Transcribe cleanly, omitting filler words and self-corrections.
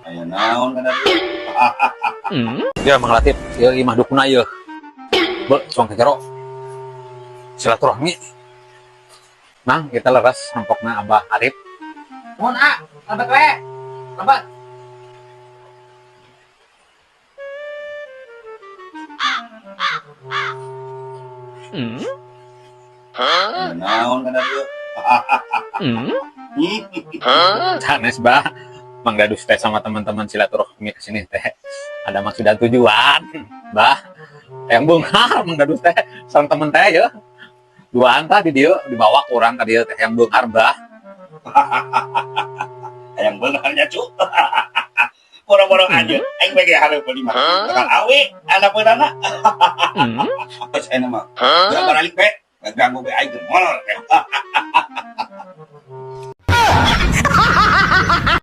Aya naon kana dieu? Ya, Mang Latif, ieu imah dukuna ieu. Be, cuang ke jero. Silaturahmi. Mang, kita leres nampokna Abah Arif. Mohon ah, lebet we. Lebet. Aya naon kana dieu? Sanes, Bah. Mang Dadus teh sama teman-teman silaturahmi ke sini teh ada maksud dan tujuan, Bah. Yang beunghar Mang Dadus teh sareng temen teh ya. Duaan tah di dieu dibawa ku urang ka dieu teh yang beunghar, Bah. Hayang beungharnya cu. Boro-boro aja. Aing bege hareup lima. Bakal awe anak peunana. Geus ayeuna mah. Geus baralik be. Ganggu be aing molor teh.